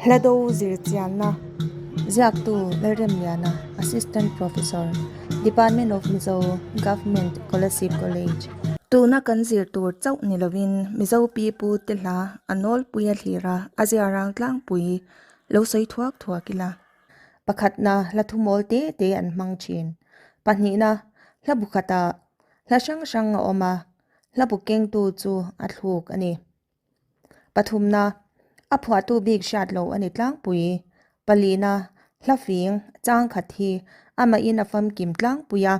Hlado zirchianna ziaktu Lalremliana, Assistant Professor, Department of Mizo, Government Kolasib College. Tuna kan zir tur chauh ni lovin Mizo pi pu te hla a nawlpui a thlir a, a zia rang tlangpui lo sawi thuak thuak ila. Pakhatna hla thumawl te te an hmang thin. Pahnihna hla bu khatah hla hrang hrang a awm a, hla bu kengtu chu a thluk a ni. Pathumna, a phuahtu bik hriat loh a ni tlangpui. Palina, hla fing chang khat hi amahin a famkim tlangpui a,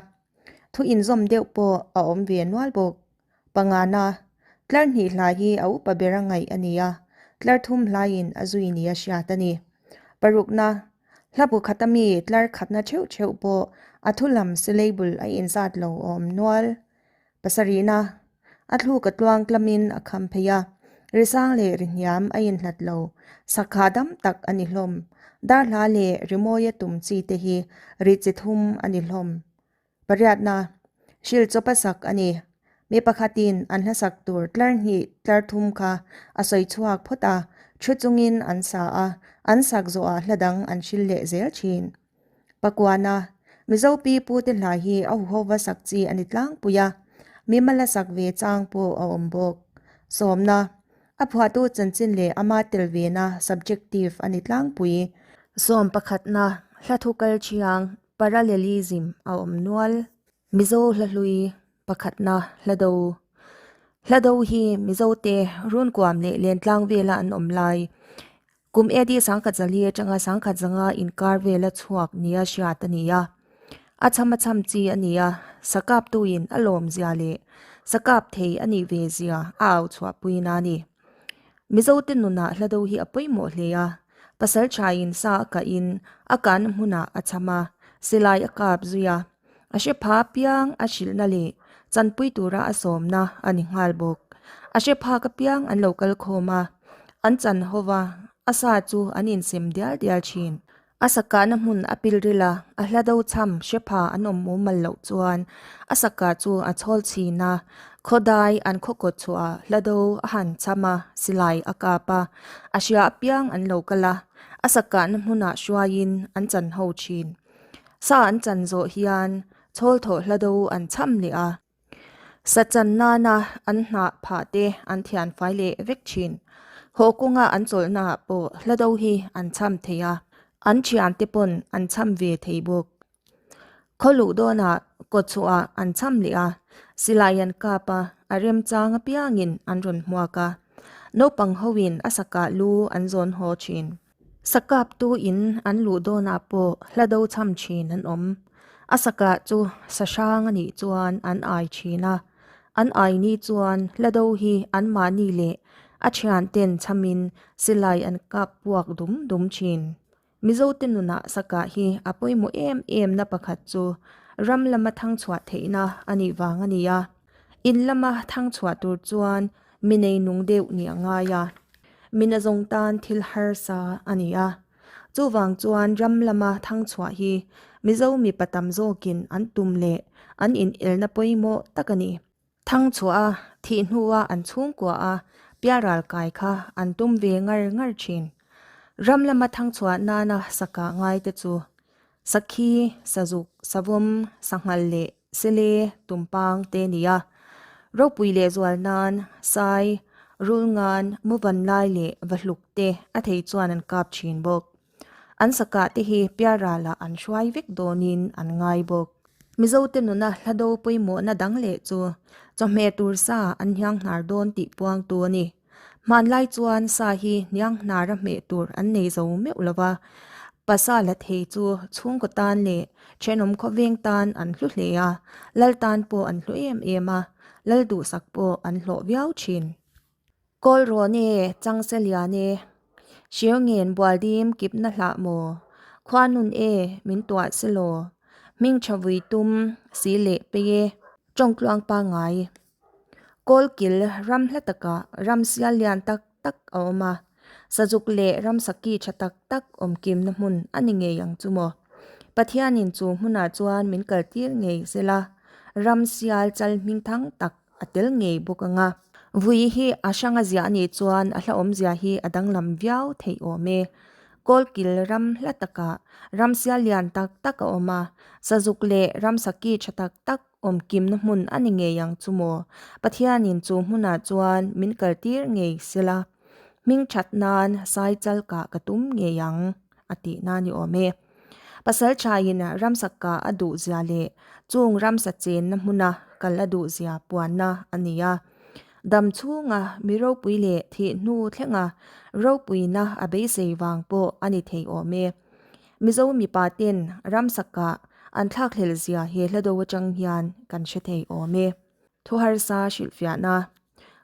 thu inzawm deuh pawh a awm ve nual bawk. Pangana, tlar hnih hlai hi a upa bera ngaih a ni a, tlar thum hlaiin a zui nia hriat a ni. Parukna, hla bu khata mi tlar khatna theuh theuh pawh a thu lam syllable a inzat lo a awm nual. Pasarihna, a thluk a tluang tlamin a kham phei a, ri sang leh ri hniam a inhlat lo, sakha dam tak a ni hlawm. Darhla leh rimawia tum chi te hi ri chi thum a ni hlawm. Pariatna, Hrilh chawp a sak a ni. Mi pakhatin an hlasak tur tlar hnih tlar thum kha a sawi chhuak phawt a, thu chungin an sa a, an sak zawhah hla dang an hrilh leh zel thin. Pakuana, Mizo pi pute hla hi a huhova sak chi a ni tlangpui a, mimala sak ve chang pawh a awm bawk. Sawmna, A phuahtu chanchin leh ama tel vena subjective a ni tlangpui. Sawm pakhatna, Hla thu kal thiang, parallelism, a awm nual. Mizo hla hlui pakhatna hla do. Hla do hi Mizote runkuam leh lentlang vela an awm lai. Kum AD sangkhat zali atanga sangkhat zanga inkar vela chhuak nia hriat a ni a. A chham a chham chi a ni a, sakaptuin a lawm zia leh sakap thei a nih ve zia a au chhuahpuina a ni. Mizote nunah hla do hi a pawimawh hle a, pasal thain sa a kahin a kahna hmunah a chham a, silai a kap zui a, a hre pha apiang a hrilhna leh chanpui tura a sawmna a ni nghal bawk. A hre phak apiang an lo kal khawm a, an chan ho va, a sa chu an insem dial dial thin. A sakahna hmun a pil ril a, a hla do chham hre pha an awm mumal loh chuan a sakah chu a chhawl chhin a, khawdai an khaw kawt chhuah hla do a han chham a, silai a kap a, a hria apiang an lo kal a, a sakahna hmunah hruaiin an chan ho thin. Sa an chan zawh hian chhawl thawh hla do an chham leh a. Sa chan nana an hnah phah te an thian fai leh vek thin. Haw kawnga an chawlhnaah pawh hla do hi an chham thei a, an thiante pawn an chham ve thei bawk. Khaw luh dawnah kawtchhuahah an chham leh a, silai an kap a, a remchang apiangin an rawn hmuak a. Naupang hoin a sakah lu an zawn haw thin. Sakaptu in an luh dawnah pawh hla do chham thin an awm. A sakah chu sa hrang a nih chuan an ai thin a, an ai ni chuan hla do hi anmahni leh a thianten chhamin silai an kap puak dum dum thin. Mizote nunah sakah hi a pawimawh em em na pakhat chu ram lama thangchhuah theihna a nih vang a ni a. In lama thangchhuah tur chuan mi nei nung deuh nih a ngai a, mi nazawng tan thil harsa a ni a. Chuvang chuan ram lama thangchhuah hi Mizo mipa tam zawkin an tum leh an inelna pawimawh tak a ni. Thangchhuah a, thih hnua an chhungkua a pialral kai kha an tum ve ngar ngar thin. Ram lama thangchhuah nana sakah ngai te chu Sakhi, Sazuk, Savawm, Sanghal leh Sele, Tumpang te a ni a. Ropui leh zual nan Sai, Rulngan, Muvanlai leh Vahluk te a thei chuan an kap thin bawk. An sakah te hi pialralah an hruai vek dawnin an ngai bawk. Mizote nuna hla do pawimawhna dang leh chu chawhmeh tur sa an hniang hnar dawn tih puangtu a ni. Hmanlai chuan sa hi hniang hnara hmeh tur an nei zo meuh lo va, pasa la thei chu chhungkaw tan leh thenawm khawveng tan an hlu hle a, lal tan pawh an hlu em em a, lal duhsak pawh an hlawh viau thin. Kawl rawn e, changse lian e, Hriau ngen bual dim kip na hlah maw, Khua nun e, min tuah se law, Hming tha vui tum si leh pei e, Tawngtluang pangngai. Kawl kil ram hla takah ram sial lian tak tak a awm a, sazuk leh ramsaki tha tak tak awm kimna hmun a ni ngei ang chu maw. Pathianin chu hmunah chuan min kaltir ngei zela, ram sial chal hmingthang tak a tel ngei bawk ang a. Vui hi a hranga ziah a nih chuan a hlauhawmzia hi a danglam viau theih awm e. Kawlkil ram hla takah ramsial lian tak tak a awm a, sazuk leh ramsaki tha tak tak awm kimna hmun a ni ngei ang chu maw? Pathianin chu hmunah chuan min kaltir ngei sela, hming that nan sai chal kah ka tum ngei ang, a tihna ni awm e. Pasal thain ramsa kah a duh zia leh chung ramsa chenna hmuna kal a duh zia puanna a ni a. Dam chhunga mi ropui leh thih hnu thlenga ropuina a beisei vang pawh a ni thei awm e. Mizo mipa ten ramsa kah an thlakhlel zia he hla do atang hian kan hre thei awm e. Thu harsa hrilhfiahna,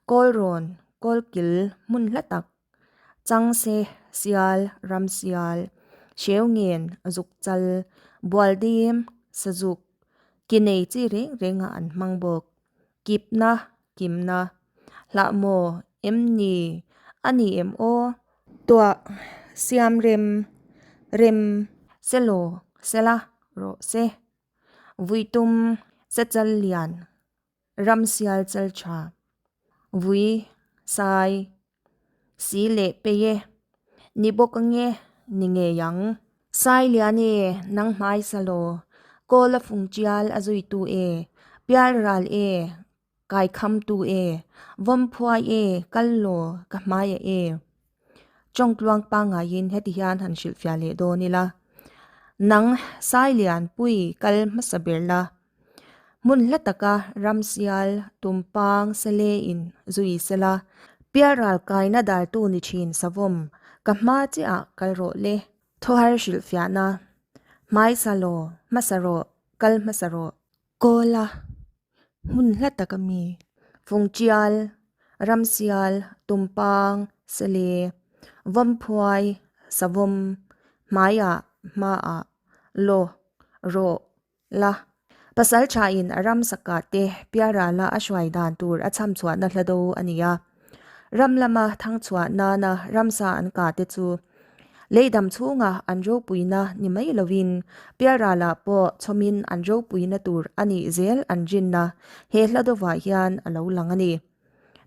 Kawlrawn, Kawlkil hmun hla tak, Changse, Sial, Ramsial, Hreu ngen, Zukchal, Bualdem, Sazuk, ki nei chi reng renga an hmang bawk. Kipna, kimna, hlah maw, em ni, a ni em aw? Tuah, siam rem, rem, selaw, sela, rawh se. Vui tum, sechal lian, ram sial chal tha. Vui, sai, si leh pei e, ni bawk ange, ni ngei ang. Sai lian e, nang hmai sa law, kawl a fung tial a zuitu e, pial ral e, kai kham tu e, vawm phuai e, kal law, ka hmai a e. Chawngtluang pangaiin heti hian han hrilhfiah leh dawn ila, Nang Sai lian pui kal hmasa ber la, Hmun hla taka ramsial tumpang sele in zui sela, pialral kaina daltu ni thin savawm ka hma chiah kal rawh le. Thawhar hrilhfiahna, Hmaisa law, hmasa rawh, kal hmasa rawh. Kawla, hmun hla taka mi, Fungtial, Ramsial, Tumpang, Sele, Vawmphuai, Savawm, Hmaiah, Hmaah, Law, Rawh, La. Pasal thain a ram sakah te piarala a hruai dan tur a chham chhuahna hla do a ni a. Ram lama thang chhuah nana ramsa an kah te chu leidam chhunga an ropuina ni mai lovin piaralah pawh chhawmin an ropuina tur a nih zel an rinna he hla dovah hian a lo lang a ni.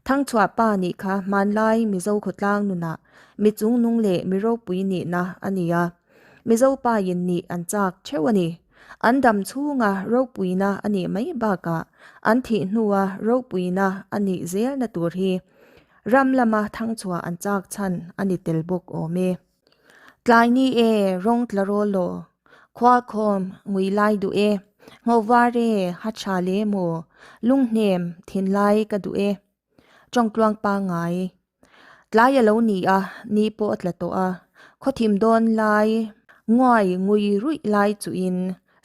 Thangchhuah pa nih kha hmanlai Mizo khawtlang nunah mi chungnung leh mi ropui nihna a ni a. Mizo pain nih an chak theuh a ni. An dam chhunga ropuina a nih mai bakah an thih hnua ropuina a nih zelna tur hi ram lama thangchhuah an chak chhan a ni tel bawk awm e. Tlai ni e, rawng tla rawl law. Khua khawm, ngui lai duh e. Ngho var e, ha tha le maw. Lunghnem, thin lai ka duh e. Tawngtluang pangngai. Tlai a lo ni a, ni pawh a tla tawh a. Khawthim dawn lai, nguai ngui ruih lai chuhin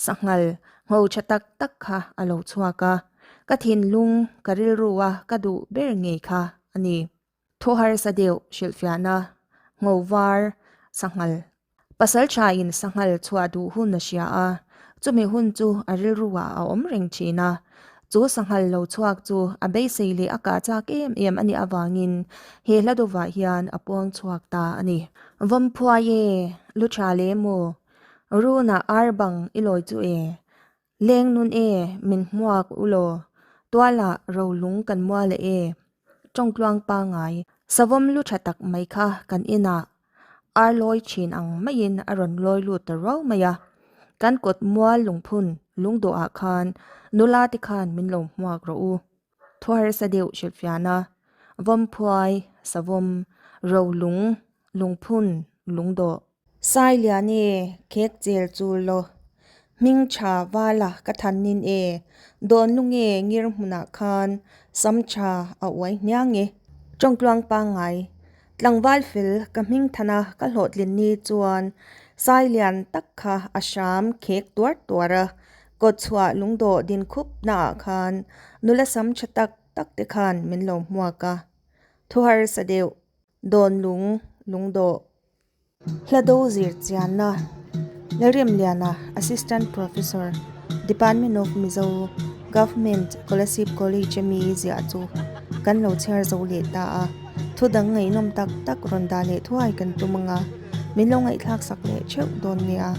sanghal ngho tha tak tak kha a lo chhuak a. Ka thinlung, ka rilru a ka duh ber ngei kha a ni. Thaw harsa deuh hrilhfiahna, ngo var, sanghal. Pasal thain sanghal chhuah duh hun a hria a, chumi hun chu a rilruah a awm reng thin a. Chu sanghal lo chhuak chu a beisei leh a kah chak em em a nih avangin he hla dawvah hian a puang chhuak ta a ni. Vawmphuai e, lu tha le maw? Runah ar bang i lawi chu e, Leng nun e, min hmuak u law. Tualah rolung kan mual a e. Tawngtluang pangai, savawm lu tha tak mai kha kan inah ar lawi thin ang maiin a rawn lawi lut ta ruau mai a. Kan kawt mual lungphun lungdawhah khan nula te khan min lo hmuak rawh u. Thu harsa deuh hrilhfiahna, vawmphuai, savawm, rolung, lungphun, lungdawh. Sai lian e, khek chel chul law. Hming tha vala ka than nin e, dawn lung e ngir hmunah khan sam tha a uai hniang e. Tawngtluang pangngai, tlangval fel ka hming thana ka hlawhtlin ni chuan sai lian tak kha a hram khek tuar tuar a, kawtchhuah lungdawh din khup naah khan nula sam tha tak tak te khan min lo hmuak a, thu harsa deuh. Dawn lung, lungdawh. Hla do zir chianna, Lalremliana, Assistant Professor, Department of Mizo, Government Kolasib College a mi ziah chu kan lo chhiar zo leh ta a, thu dang ngaihnawm tak tak rawn dah leh thuai kan tum anga min lo ngaihthlak sak leh theuh dawn nia.